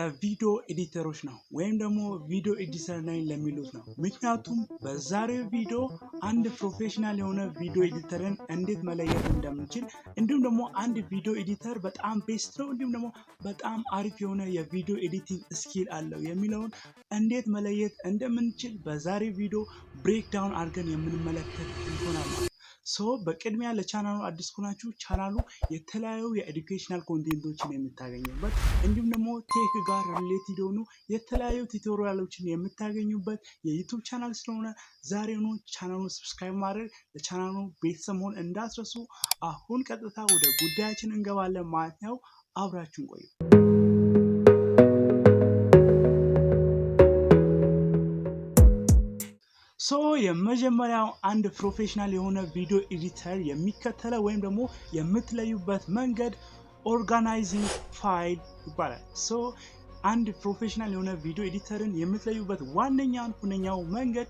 ለቪዲዮ editor ኦች ነው ወይም ደግሞ ቪዲዮ editor ነኝ ለሚሉት ነው። ምክንያቱም በዛሬው ቪዲዮ አንድ professional የሆነ ቪዲዮ editor ን እንዴት መለየት እንደምንችል፣ እንዲሁም ደግሞ አንድ ቪዲዮ editor በጣም best ነው፣ እንዲሁም ደግሞ በጣም አሪፍ የሆነ የቪዲዮ editing skill አለው የሚለውን እንዴት መለየት እንደምንችል በዛሬው ቪዲዮ breakdown አድርገን የምንመለከት ይሆናል። So በቅድሚያ ለቻናሉ አዲስ ከሆናችሁ ቻናሉ የተለያዩ የ educational content ኦችን የምታገኙበት፣ እንዲሁም ደግሞ tech ጋር related የሆኑ የተለያዩ tutorial ኦችን የምታገኙበት የ YouTube channel ስለሆነ ዛሬውኑ ቻናሉን subscribe ማድረግ ለቻናሉ ቤተሰብ መሆን እንዳትረሱ። አሁን ቀጥታ ወደ ጉዳያችን እንገባለን ማለት ነው። አብራችሁን ቆዩ። So የመጀመሪያው አንድ professional የሆነ ቪዲዮ editor የሚከተለው ወይም ደግሞ የምትለዩበት መንገድ organizing file ይባላል። So አንድ professional የሆነ ቪዲዮ editor ን የምትለዩበት ዋነኛ ሁነኛው መንገድ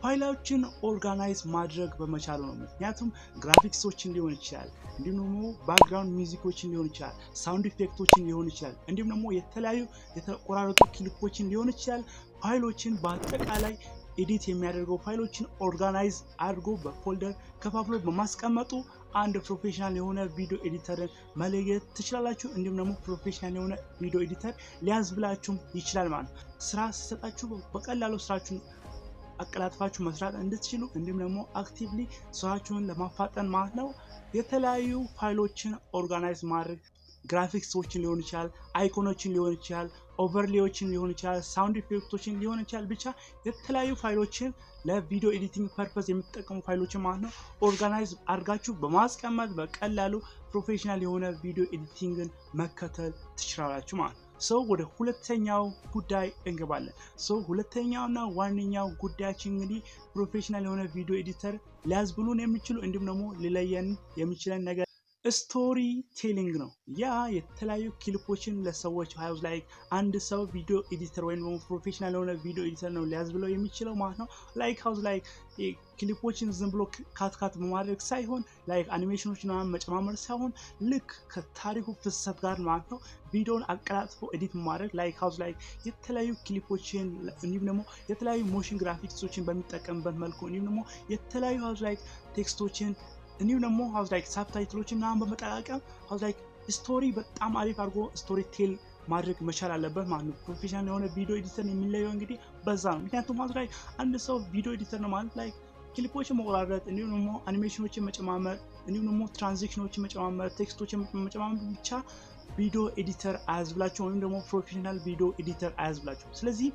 ፋይሎችን organize ማድረግ በመቻሉ ነው። ምክንያቱም ግራፊክሶችን ሊሆን ይችላል፣ እንዲሁም ደግሞ background music ኦችን ሊሆን ይችላል፣ sound effect ኦችን ሊሆን ይችላል፣ እንዲሁም ደግሞ የተለያዩ የተቆራረጡ ክሊፖችን ሊሆን ይችላል። ፋይሎችን በአጠቃላይ edit የሚያደርገው ፋይሎችን organize አድርጎ በ folder ከፋፍሎ በማስቀመጡ አንድ professional የሆነ ቪዲዮ editor ን መለየት ትችላላችሁ። እንዲሁም ደግሞ professional የሆነ ቪዲዮ editor ሊያስብላችሁም ይችላል ማለት ነው። ስራ ሲሰጣችሁ በቀላሉ ስራችሁን አቀላጥፋችሁ መስራት እንድትችሉ፣ እንዲሁም ደግሞ actively ስራችሁን ለማፋጠን ማለት ነው፣ የተለያዩ ፋይሎችን organize ማድረግ ግራፊክሶችን ሊሆን ይችላል፣ icon ኦችን ሊሆን ይችላል፣ overlay ዎችን ሊሆን ይችላል፣ sound effect ኦችን ሊሆን ይችላል። ብቻ የተለያዩ ፋይሎችን ለቪዲዮ editing purpose የምትጠቀሙ ፋይሎችን ማለት ነው organize አድርጋችሁ በማስቀመጥ በቀላሉ professional የሆነ ቪዲዮ editing ን መከተል ትችላላችሁ ማለት ነው። So ወደ ሁለተኛው ጉዳይ እንገባለን። So ሁለተኛውና ዋነኛው ጉዳያችን እንግዲህ professional የሆነ ቪዲዮ editor ሊያስብሉን የሚችሉ እንዲሁም ደግሞ ሊለየን የሚችለን ነገር story telling ነው። ያ የተለያዩ ክሊፖችን ለሰዎች how's like አንድ ሰው ቪዲዮ editor ወይም ደግሞ professional የሆነ ቪዲዮ editor ነው ሊያስብለው የሚችለው ማለት ነው። Like how's like ክሊፖችን ዝም ብሎ cut cut በማድረግ ሳይሆን፣ like animation ኦችን ምናምን መጨማመር ሳይሆን፣ ልክ ከታሪኩ ፍሰት ጋር ማለት ነው ቪዲዮን አቀላጥፎ edit ማድረግ፣ like how's like የተለያዩ ክሊፖችን እንዲሁም ደግሞ የተለያዩ motion graphics ኦችን በሚጠቀምበት መልኩ፣ እንዲሁም ደግሞ የተለያዩ how's like text ኦችን፣ እንዲሁም ደግሞ how's like subtitle ኦችን ምናምን በመጠቃቀም how's like story በጣም አሪፍ አድርጎ story tell ማድረግ መቻል አለበት ማለት ነው። Professional የሆነ ቪዲዮ editor የሚለየው እንግዲህ በዛ ነው። ምክንያቱም how's like አንድ ሰው ቪዲዮ editor ነው ማለት like ክሊፖችን መቆራረጥ፣ እንዲሁም ደግሞ አኒሜሽኖችን መጨማመር፣ እንዲሁም ደግሞ transition ኦችን መጨማመር፣ text ኦችን መጨማመር ብቻ ቪዲዮ editor አያስብላችሁም ወይም ደግሞ professional ቪዲዮ editor አያስብላችሁም። ስለዚህ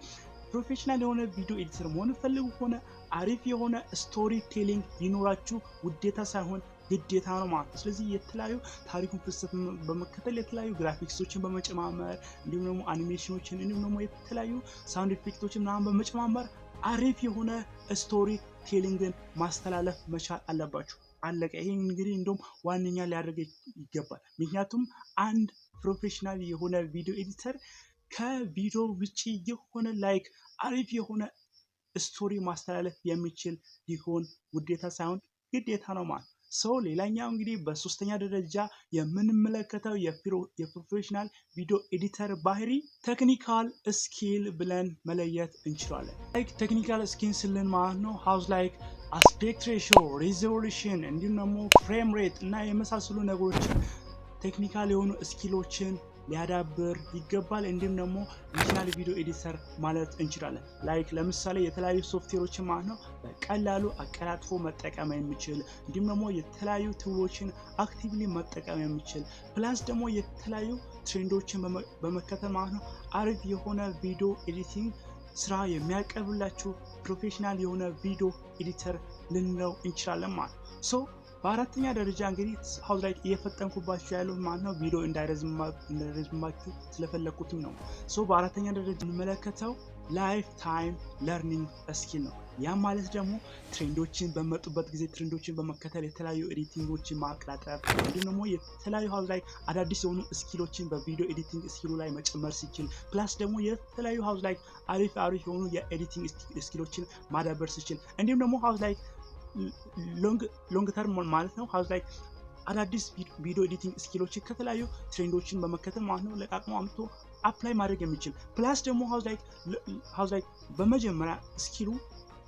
professional የሆነ ቪዲዮ editor መሆን ፈልጉ ከሆነ አሪፍ የሆነ story telling ሊኖራችሁ ውዴታ ሳይሆን ግዴታ ነው ማለት ነው። ስለዚህ የተለያዩ ታሪኩን ፍሰት በመከተል የተለያዩ ግራፊክሶችን በመጨማመር፣ እንዲሁም ደግሞ አኒሜሽኖችን፣ እንዲሁም ደግሞ የተለያዩ sound effect ኦችን ምናምን በመጨማመር አሪፍ የሆነ story telling ን ማስተላለፍ መቻል አለባችሁ። አለቀ። ይሄ እንግዲህ እንደውም ዋነኛ ሊያደርግ ይገባል። ምክንያቱም አንድ professional የሆነ ቪዲዮ editor ከቪዲዮ ውጭ የሆነ like አሪፍ የሆነ story ማስተላለፍ የሚችል ሊሆን ውዴታ ሳይሆን ግዴታ ነው ማለት። So ሌላኛው እንግዲህ በሶስተኛ ደረጃ የምንመለከተው የ professional ቪዲዮ editor ባህሪ technical skill ብለን መለየት እንችላለን። Like technical skill ስልን ማለት ነው how's like aspect ratio፣ resolution፣ እንዲሁም ደግሞ frame rate እና የመሳሰሉ ነገሮችን technical የሆኑ skill ኦችን ሊያዳብር ይገባል። እንዲሁም ደግሞ professional ቪዲዮ editor ማለት እንችላለን። Like ለምሳሌ የተለያዩ ሶፍትዌሮችን ማለት ነው በቀላሉ አቀላጥፎ መጠቀም የሚችል፣ እንዲሁም ደግሞ የተለያዩ tool ኦችን actively መጠቀም የሚችል፣ plus ደግሞ የተለያዩ trend ኦችን በመከተል ማለት ነው አሪፍ የሆነ ቪዲዮ editing ስራ የሚያቀርብላችሁ professional የሆነ ቪዲዮ editor ልንለው እንችላለን ማለት ነው። So በአራተኛ ደረጃ እንግዲህ how's like እየፈጠንኩባችሁ ያለው ማለት ነው ቪዲዮ እንዳይረዝምባችሁ ስለፈለግኩትም ነው። So በአራተኛ ደረጃ የምንመለከተው lifetime learning skill ነው። ያም ማለት ደግሞ trend ኦችን በመጡበት ጊዜ trend ኦችን በመከተል የተለያዩ editing ኦችን ማቀላጠፍ፣ እንዲሁም ደግሞ የተለያዩ how's like አዳዲስ የሆኑ skill ኦችን በቪዲዮ editing skill ኡ ላይ መጨመር ሲችል፣ plus ደግሞ የተለያዩ how's like አሪፍ አሪፍ የሆኑ የ editing skill ኦችን ማዳበር ሲችል፣ እንዲሁም ደግሞ how's like long term ማለት ነው how's like አዳዲስ video editing skill ኦችን ከተለያዩ trend ኦችን በመከተል ማለት ነው ለቃቅሞ አምጥቶ apply ማድረግ የሚችል፣ plus ደግሞ how's like በመጀመሪያ skill ኡ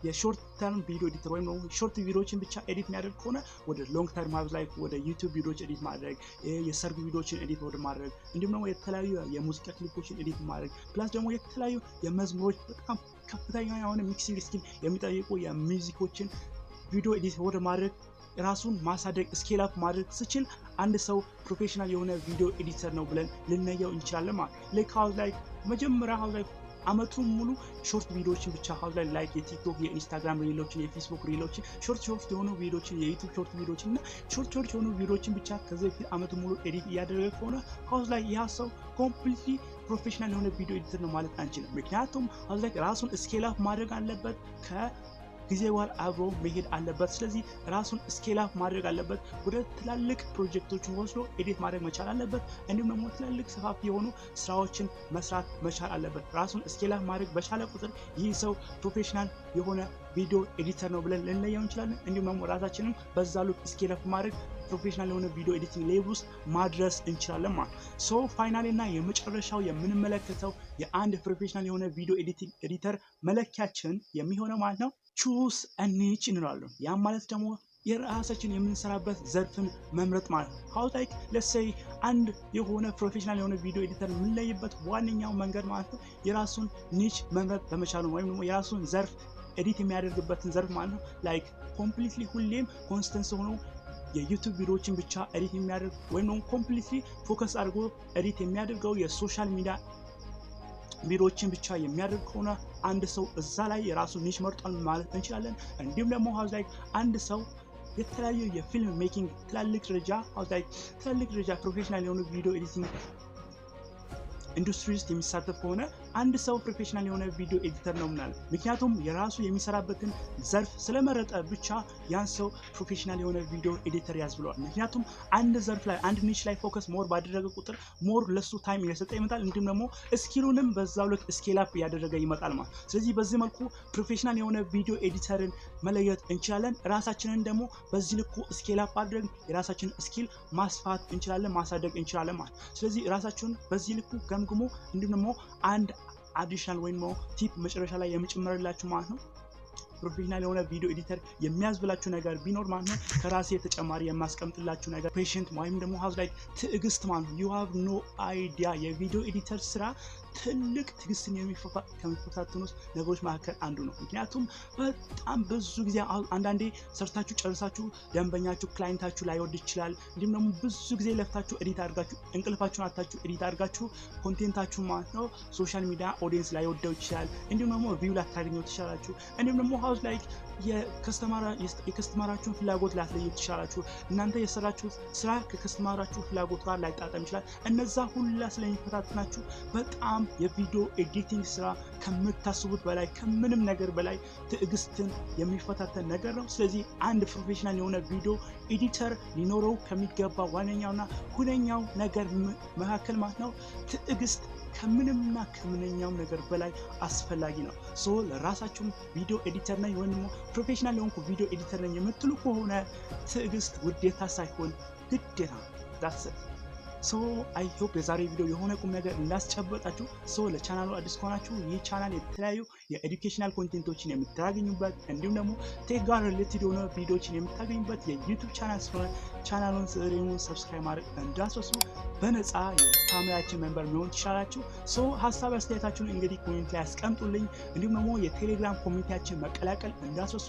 የ short term video editor ወይም ደግሞ short ቪዲዮዎችን ብቻ edit የሚያደርግ ከሆነ ወደ long term like ወደ YouTube ቪዲዮዎች edit ማድረግ፣ የሰርግ ቪዲዮዎችን edit ወደ ማድረግ፣ እንዲሁም ደግሞ የተለያዩ የሙዚቃ ክሊፖችን edit ማድረግ፣ plus ደግሞ የተለያዩ የመዝሙሮች በጣም ከፍተኛ የሆነ mixing skill የሚጠይቁ የ music ኦችን ቪዲዮ edit ወደ ማድረግ ራሱን ማሳደግ፣ scale up ማድረግ ስችል አንድ ሰው professional የሆነ video editor ነው ብለን ልንለየው እንችላለን ማለት። Like how's like መጀመሪያ how's like አመቱን ሙሉ short ቪዲዮዎችን ብቻ how's like የቲክቶክ፣ የኢንስታግራም reel ኦችን፣ የፌስቡክ reel ኦችን፣ short short የሆኑ ቪዲዮዎችን፣ የዩቱብ short ቪዲዮዎችን እና short short የሆኑ ቪዲዮዎችን ብቻ ከዚህ በፊት አመቱን ሙሉ edit እያደረገ ከሆነ how's like ያ ሰው completely professional የሆነ video editor ነው ማለት አንችልም። ምክንያቱም how's like ራሱን scale up ማድረግ አለበት፣ ከጊዜ ጋር አብሮ መሄድ አለበት። ስለዚህ ራሱን scale up ማድረግ አለበት። ወደ ትላልቅ ፕሮጀክቶችን ወስዶ edit ማድረግ መቻል አለበት። እንዲሁም ደግሞ ትላልቅ ሰፋፊ የሆኑ ስራዎችን መስራት መቻል አለበት። ራሱን scale up ማድረግ በቻለ ቁጥር ይህ ሰው professional የሆነ video editor ነው ብለን ልንለየው እንችላለን። እንዲሁም ደግሞ ራሳችንም በዛ ልክ scale up ማድረግ professional የሆነ video editing level ውስጥ ማድረስ እንችላለን ማለት። So finally እና የመጨረሻው የምንመለከተው የአንድ professional የሆነ video editing editor መለኪያችን የሚሆነው ማለት ነው choose niche እንላለን። ያም ማለት ደግሞ የራሳችን የምንሰራበት ዘርፍን መምረጥ ማለት ነው። How like let's say አንድ የሆነ professional የሆነ video editor የምንለይበት ዋነኛው መንገድ ማለት ነው የራሱን niche መምረጥ በመቻሉ ወይም ደግሞ የራሱን ዘርፍ፣ edit የሚያደርግበትን ዘርፍ ማለት ነው። Like completely ሁሌም constant ሆኖ የዩቱብ ቪዲዮዎችን ብቻ edit የሚያደርግ ወይም ደግሞ completely focus አድርጎ edit የሚያደርገው የ social media ቪዲዮዎችን ብቻ የሚያደርግ ከሆነ አንድ ሰው እዛ ላይ የራሱ niche መርጧል ማለት እንችላለን። እንዲሁም ደግሞ how's like አንድ ሰው የተለያዩ የ film making ትላልቅ ደረጃ how's like ትላልቅ ደረጃ professional የሆኑ video editing industry ውስጥ የሚሳተፍ ከሆነ አንድ ሰው professional የሆነ video editor ነው ምናለ። ምክንያቱም የራሱ የሚሰራበትን ዘርፍ ስለመረጠ ብቻ ያን ሰው professional የሆነ video editor ያስብለዋል። ምክንያቱም አንድ ዘርፍ ላይ፣ አንድ niche ላይ focus more ባደረገ ቁጥር more ለሱ time እየሰጠ ይመጣል። እንዲሁም ደግሞ skill ኡንም በዛው ልክ scale up እያደረገ ይመጣል ማለት። ስለዚህ በዚህ መልኩ professional የሆነ video editor ን መለየት እንችላለን። ራሳችንን ደግሞ በዚህ ልኩ scale up አድርገን የራሳችንን skill ማስፋት እንችላለን፣ ማሳደግ እንችላለን ማለት። ስለዚህ ራሳችሁን በዚህ ልኩ ገምግሞ እንዲሁም ደግሞ አንድ additional ወይም ደግሞ tip መጨረሻ ላይ የምጨምርላችሁ ማለት ነው፣ professional የሆነ video editor የሚያስብላችሁ ነገር ቢኖር ማለት ነው ከራሴ ተጨማሪ የማስቀምጥላችሁ ነገር patient ወይም ደግሞ how's like ትዕግስት ማለት ነው። You have no idea፣ የ video editor ስራ ትልቅ ትዕግስትን ከሚፈታተኑት ነገሮች መካከል አንዱ ነው። ምክንያቱም በጣም ብዙ ጊዜ አንዳንዴ ሰርታችሁ ጨርሳችሁ ደንበኛችሁ፣ client ኣችሁ ላይወድ ይችላል። እንዲሁም ደግሞ ብዙ ጊዜ ለፍታችሁ edit አድርጋችሁ፣ እንቅልፋችሁን አጥታችሁ edit አድርጋችሁ content ኣችሁ ማለት ነው social media audience ላይወደው ይችላል። እንዲሁም ደግሞ view ላታገኘው ትችላላችሁ። እንዲሁም ደግሞ how's like የ customer ኣችሁን ፍላጎት ላትለዩ ትችላላችሁ። እናንተ የሰራችሁት ስራ ከ customer ኣችሁ ፍላጎት ጋር ላይጣጣም ይችላል። እነዛ ሁላ ስለሚፈታትናችሁ በጣም የ video editing ስራ ከምታስቡት በላይ፣ ከምንም ነገር በላይ ትዕግስትን የሚፈታተን ነገር ነው። ስለዚህ አንድ professional የሆነ video editor ሊኖረው ከሚገባ ዋነኛውና ሁነኛው ነገር መካከል ማለት ነው ትዕግስት ከምንምና ከምንኛውም ነገር በላይ አስፈላጊ ነው። So ለራሳችሁም video editor ነኝ ወይም ደግሞ professional የሆንኩ video editor ነኝ የምትሉ ከሆነ ትዕግስት ውዴታ ሳይሆን ግዴታ። That's it. So I hope የዛሬ ቪዲዮ የሆነ ቁም ነገር እንዳስጨበጣችሁ። So ለቻናሉ አዲስ ከሆናችሁ ይህ ቻናል የተለያዩ የ educational content ኦችን የምታገኙበት እንዲሁም ደግሞ tech ጋር related የሆነ ቪዲዮዎችን የምታገኙበት የዩቱብ ቻናል ስለሆነ ቻናሉን ሬሙን subscribe ማድረግ እንዳትረሱ። በነፃ የ family ያችን member መሆን ትችላላችሁ። So ሀሳብ አስተያየታችሁን እንግዲህ comment ላይ አስቀምጡልኝ። እንዲሁም ደግሞ የቴሌግራም community ያችን መቀላቀል እንዳትረሱ።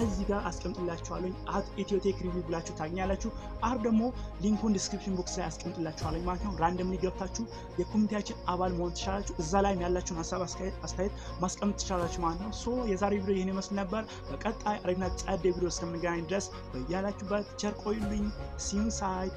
እዚህ ጋር አስቀምጥላችኋለኝ፣ @EthioTechReview ብላችሁ ታገኛላችሁ። Or ደግሞ link ኡን description box ላይ አስቀምጥላችኋለኝ ማለት ነው። Randomly ገብታችሁ የ community ያችን አባል መሆን ትችላላችሁ። እዛ ላይም ያላችሁን ሀሳብ አስተያየት ማስቀመጥ ትችላላችሁ ማለት ነው። So የዛሬ ቪዲዮ ይህን ይመስል ነበር። በቀጣይ አሪፍና ጸዴ ቪዲዮ እስከምንገናኝ ድረስ በያላችሁበት ቸር ቆዩልኝ። See you inside.